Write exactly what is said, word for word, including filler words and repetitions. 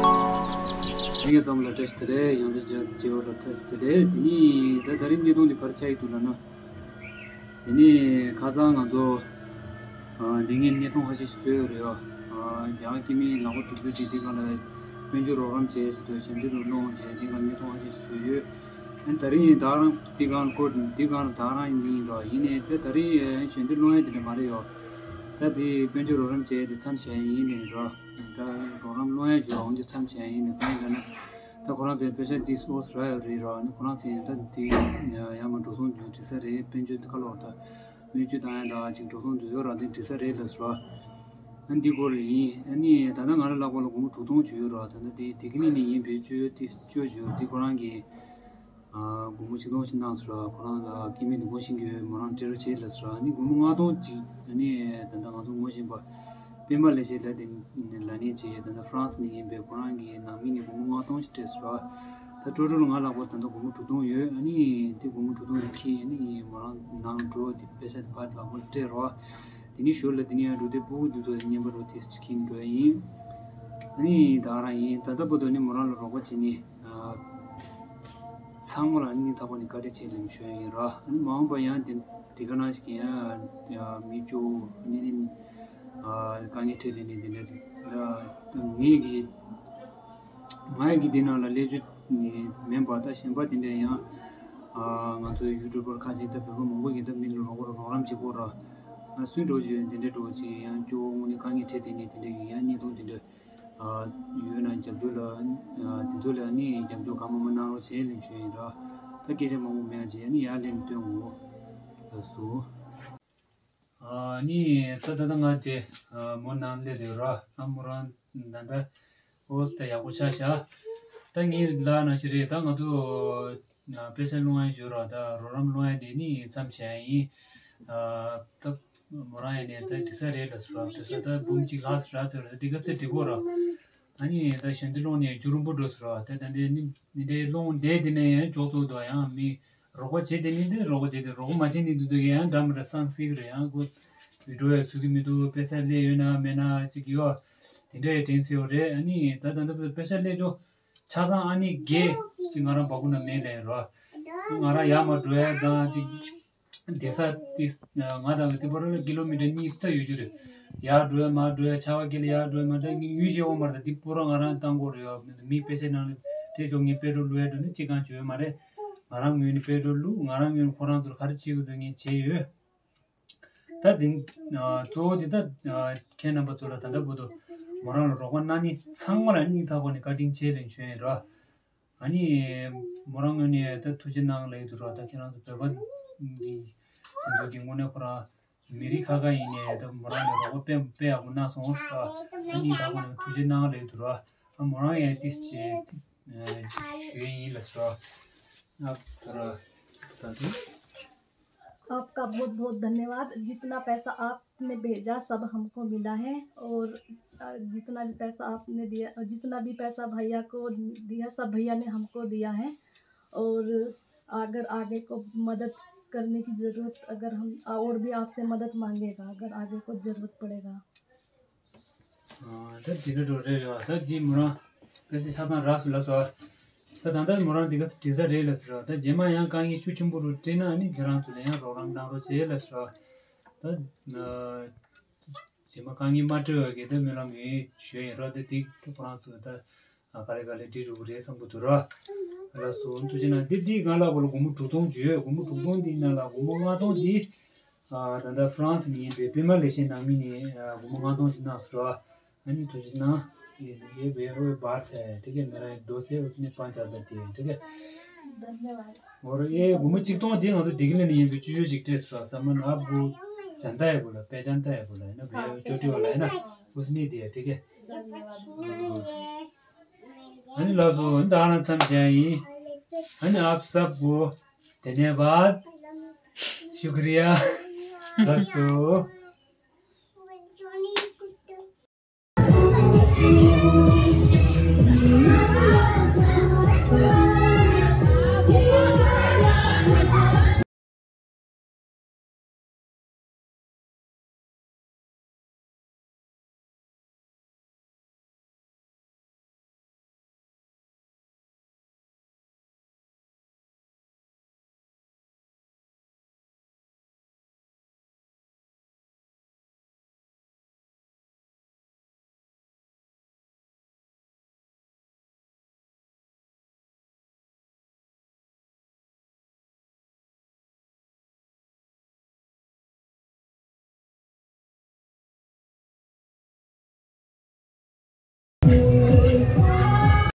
ཚང་མ་ལ་བཀྲ་ཤིས་བདེ་ལེགས། ཡང་བསྐྱར་མཇལ་ཏེ་བརྗེད་པ་ལ་བཀྲ་ཤིས་བདེ་ལེགས། དེ་ནི་ད་ད་རིང་བརྙན་ཐུང་འདི་ག་རེ་ཆགས་ཀྱི་འདུག་ལབ་ན། དེ་ནི་ཁ་སང་ང་ཚོ་ཨ་འདི་ངས་བརྙན་ཐུང་ཁ་ཤས་ཤིག་བཟོས་ཡོད་རེད་ཡ། ཨ་རྒྱ་གར་སྐྱེ་དམན་ལག་པ་གྲུག་གྲུག་ཅིག་འདི་སྒང་ལ་དཔལ་འབྱོར་རོགས་རམ་བྱས་ཟེར་དུས་ཞབས་འདྲེན་རུ་སློང་བྱས་འདི་སྒང་བརྙན་ཐུང་ཁ་ཤས་ཤིག་བཟོས་ཡོད། ཨ་ནི་ད་རིང་ད་རང་འདི་སྒང་སྐོར་འདི་སྒང་ད་རང་ཡིན་ར། ཡིན་ནའི་ད་ད་རིང་ཞབས་འདྲེན་སློང་ཡ་དེ་འདྲ་མ་རེད་ཡ། ད་འདི་དཔལ་འབྱོར་རོགས་རམ་བྱས་དེ་མཚམས་བཞག་ཡ་ཡིན་ནའི་ར། ད་རོགས་རམ་སློང་ཡ་ཞུ་བ་འོང་དེ་མཚམས་བཞག་ཡ་ཡིན་ནའི་གང་ཡིན་ལབ་ན། ད་ཁོ་རང་ཚོའི་པེ་ཤ་འདི་སོ་སོ་རག་ཡོད་རེད་ར། ཨ་ནི་ཁོ་རང་ཚོའི་ད་འདི་ཡང་མ་འགྲོ་སོང་རྒྱུ་འགྲིག་ས་རེད། དཔལ་འབྱོར་འདི་ཁ་ལོག་ད་སྨན་བཅོས་བཏང་ཡ་འདྲ་ཅིག་འགྲོ་སོང་རྒྱུ་ཡོད་ར། འདི་འགྲིག་ས་རེད་ལབ་སོང་ར། ཨ་འདི་སྐོར་ལ་ཡིན། ཨ་ནི་ད་ལྟ་ང་རང་ལག་པ་ལ་སྒོར་མོ་དྲུག་སྟོང་བྱུང་ཡོད་ར། ད་ལྟ་འདི་དེ་གི་ནི་ནི་ཡིན་པའི་བཅོས་དེ་བཅོས་བྱུང་འདི་ཁོ་རང་གི་ཨ་སྒོར་མོ་ཆིག་སྟོང་ཞིག་གནང་སོང་ར། ཁོ་རང་ལ་སྐྱེ་དམན་དུ་ངོ་ཤེས་ཀྱི་ཡོད། མོ་རང་སྤྲད་རོགས་བྱེད་ལབ་སོང་ར། ཨ་ནི་སྒོར་མོ་ལྔ་སྟོང་ཅིག་ཨ་ནི་ད་ལྟ་ང་ཚོ་ངོ་ཤེས་པ་པད་མ་ལེགས་བཤད་ལགས་དེ་ལབ་ནས་བྱས། ད་ལྟ་ཧྥ་རན་སི་ནས་ཡིན་པའི་ཁོ་རང་གི་ནང་མི་ནས་སྒོར་མོ་ལྔ་སྟོང་ཞིག་སྤྲད་སོང་ར། ད་ཀྲོ་ཀྲོ་ལ་ང་ལག་པ་ད་ལྟ་སྒོར་མོ་དྲུག་སྟོང་ཡོད། ཨ་ནི་དེ་སྒོར་མོ་དྲུག་སྟོང་དེ་ཁྱེར་ཨ་ནི་མོ་རང་ནང་འགྲོ་དེ་པེ་ཤ་དེ་ཕར་ལག་པ་ལ་སྤྲད་རོགས། དེ་ནས་ཞོར་ལ་དེ་ནས་ཡང་འགྲོ་དེ་སྤུ་གུ་དེ་ཚོ་བརྙན་པར་རོ་དེ་ཁྱེར་འགྲོ་ཡ་ཡིན། ཨ་ནི་ད་ག་རང་ཡིན། ད་ལྟ་བར་དུ་ནི་མོ་རང་ལ་རོགས་པ་བྱེད་ནི་ཚང་མ་ལ་སྙིང་ཐག་པ་ནས་བཀའ་དྲིན་ཆེ་ལབ་ཞུ་ཡ་ཡིན་ར། ཨ་ནི་མ་འོངས་པ་ཡང་དེ་དེ་ག་ནང་ཞིག་ཡང་མི་བཅུ་ནི་ནི་དཀའ་ངལ་འཕྲད་ལས་ནི་དེ་འདྲ་ངེད་ཀྱི་ང་ཡི་གི་འདི་ནང་ལ་སླེབས་རྒྱུ་མིན་པ། ད་གཞན་པ་དེ་འདྲ་ཡང་ང་ཚོའི་ཡུ་ཊུབ་པར་ཁ་ཤས་ད་བོད་པ་མང་པོ་ཡིན། ད་མི་ལ་རོགས་པ་རོགས་རམ་བྱེད་དགོས་ར། སུས་འགྲོ་བྱེད་དེ་འདྲ་འགྲོ་བྱེད་ཡང་སྐྱོ་བོ་དངོས་གནས་དཀའ་ངལ་འཕྲད་དེ་ནི་དེ་འདྲ་ཡིན། ཡང་གཉིས་སྟོང་དེ་འདྲ་ཡོད་ན་རྒྱབ་སྐྱོར་ལ་དེ་ཚོ་ལ་ནི་རྒྱབ་སྐྱོར་གང་མང་མང་གནང་རོགས་བྱེད་ལེན་ཞུ་ཡིན་ར། ད་སྐད་ཆ་མང་པོ་མེད་ཅེས་ནི་ཡར་ལེན་སྟོན་འོ་ལ་སུ། ཨ་ནི་ད་ད་ད་ང་དེ་མོ་ནང་ལས་རེད་ར། ཨ་མོ་རང་ད་ད་ཨོ་ད་ཡག་པོ་ཆགས་ཤག་ད་ངའི་ལ་ན་ཞིག་རེད། ད་ང་ཚོ་པེ་ཤ་སློང་ཡ་ཞུ་ར། ད་རོགས་རམ་སློང་ཡ་དེ་ནི་མཚམས་བཞག་ཡ་ཡིན། ད་མོ་རང་ཡ་ནས་ད་འགྲིག་ས་རེད་ལ་སུ་ར། འགྲིག་ས་ད་འབུམ་གཅིག་ལྷག་སུ་ར་ཚོད་ར། འདི་ག་ཚོད་འགྲིག་གོ་ར། ཨ་ནི་ད་ཞོན་དུ་སློང་ནས་རྒྱུ་རུམ་པོ་འགྲོ་སུ་ར། ད་ད་འདི་ནི་ནི་འདི་སློང་བསྡད་དེ་ནས་ཡང་ཅོག་ཙོག་དོ་ཡང་མི་རོགས་པ་བྱེད་དེ་ནི་འདི་རོགས་པ་བྱེད་དེ་རོགས་པ་མ་བྱེད་ནི་འདུག་འདུག་ཡང་འདྲ་མི་འདྲ་སང་སིག་རེད། ཡང་ཁོ་བི་ཌིའོ་ཡ་བཟོ་གི་མི་འདུག་པེ་ས་སླེབས་ཡོད་ན་མེད་ན་ཅིག་ཡོད། དེ་འདྲ་ཡ་དྲན་སྲིད་ཡོད་རེད། ཨ་ནི་ད་ད་ད་པེ་ས་སླེབས་ཆོག་ཆ་ཚང་ཨ་ནི་རྒས་ཅིག་ང་རང་བ་ཀུ་ན་མེད་ལས་རོ། ང་རང་ཡར་མར་འགྲོ་ཡ་དང་ཅིག་བསྡད་ས་དེ་ང་དང་གི་དེ་བར་ལ་ཀི་ལོ་མི་ཊར་གཉིས་སུ་ད་ཡོད་རྒྱུ་རེད། ཡར་འགྲོ་ཡ་མར་འགྲོ་ཡ་ཆར་པ་བརྒྱབ་ལ་ཡར་འགྲོ་ཡ་མར་འགྲོ་ཡ་ངས་ཡུལ་ཤེས་འོང་མ་རེད། ད་འདི་པོ་ར་ང་རང་བཏང་དགོས་རེད་ཡ། མི་པེ་ས་ནང་ལ་དེ་ཆོག་ངས་པེ་ཊྲོལ་བླུག་ཡ་འགྲོ་ནི་ཅི་གང་བྱོས་མ་རེད། ང་རང་ངོས་ནས་པེ་ཊྲོལ་བླུག་ང་རང་ངོས་ནས་ཁོ་རང་ཚོར་ག་རེ་བྱེད་དགོས་འདུག་ངས་བྱས་ཡོད། ད་འདི་གཙོ་བོ་འདི་ད་ཁྱེད་རྣམ་པ་ཚོ་ལ་ད་ལྟ་བར་དུ་མོ་རང་ལ་རོགས་པ་གནང་ནི་ཚང་མ་ལ་སྙིང་ཐག་པ་ནས་བཀའ་དྲིན་ཆེ་ལབ་ཞུ་ཡིན་ར། ཨ་ནི་མོ་རང་ངོས་ནས་ད་ཐུགས་རྗེ་གནང་ལབ་ཡོད་འདུག་ར། ད་ཁྱེད་རང་ཚོ་བོད་པ་འདི་དེ་ཚོ་གི་དངོས་གནས་ཁོ་རང་མི་རིགས་ཁ་ཁ་ཡིན་ནས་ད་མོ་རང་ལ་རོགས་པ་དཔེ་དཔེ་ཡག་པོ་གནང་སོང་ཟེར་ར། ཨ་ནི་ད་ཁོ་རང་ཐུགས་རྗེ་གནང་ལབ་ཡོད་འདུག་ར། ཨ་མོ་རང་ཡང་ཏིས་ཅེ་ཞུ་ཡིན་ལ་ཟེར་ར། ཨ་ཁོ་ར་ད་དུ། आपका बहुत बहुत धन्यवाद। जितना पैसा आपने भेजा, सब हमको मिला है। और अ, जितना भी पैसा आपने दिया, जितना भी पैसा भैया को दिया, सब भैया ने हमको दिया है। और अगर आगे को मदद करने की ज़रूरत, अगर हम और भी आपसे मदद मांगेगा, अगर आगे को ज़रूरत पड़ेगा। ཨ། ད་དེ་འདྲ་འགྲོ་རེད་རེད་བ། ད་དེ་མོ་རང་ད་ཅི་ཆ་ཚང་རག་སོང་ལབ་སོང་། ད་ད་ལྟ་མོ་རང་དེ་ག་ཚོད་འགྲིག་ས་རེད་ལབ་སོང་། ད་རྗེས་མ་ཡང་དཀའ་ངལ་ཤུགས་ཆེན་པོ་རུ་འཕྲད་ན་ནི་ཁྱེད་རང་ཚོ་ལ་ཡང་རོགས་རམ་གནང་རོགས་བྱེད་ལབ་སོང་། ད་ཨ། རྗེས་མ་དཀའ་ངལ་མ་འཕྲད་པའི་གི་ད་སྨོན་ལམ་ཡོད་ཞུ་ཡིན་ར། ད་དེ་ཁོ་རང་ཚོ་ད་ག་ལེ་ག་ལེ་འགྲིག་འགྲོ་གི་རེད་བསམ་གི་འདུག་ར། ལགས་སོ། ཐུགས་རྗེ་གནང་། འདི་འདི་ང་ལ་བོ་ལ་སྒོར་མོ་དྲུག་སྟོང་བརྗོད་ཡོད། སྒོར་མོ་དྲུག་སྟོང་འདི་ནང་ལ་སྒོར་མོ་ལྔ་སྟོང་འདི་ཨ་ད་ལྟ་ཧྥ་རན་སི་ནས་ཡིན་པའི་པད་མ་ལེགས་བཤད་ནང་མི་ནས་ཨ་སྒོར་མོ་ལྔ་སྟོང་ཞིག་གནང་སོང་ར། ཨ་ནི་ཐུགས་རྗེ་གནང་། ये ये वे वो बात है, ठीक है। मेरा एक दोस्त है, उसने पाँच हज़ार दिए, ठीक है। धन्यवाद। और ये སྒོར་མོ་གཅིག་སྟོང་འདི་ང་ཚོ་སྡེ་དགེ་ལས་ནས་ཡིན་པའི་སྤྱི་སྤྱོད་ཅིག་སྤྲད་སོང་། सामान आपको जानता है बोला, पहचानता है बोला, है ना, भैया चोटी वाला है ना, उसने दिया, ठीक है। धन्यवाद। ཨ་ནི་ལགས་སོ། ཨ་ནི་ད་ང་མཚམས་བཞག་ཡིན། ཨ་ནི་आप सबको धन्यवाद, शुक्रिया, ལགས་སོ།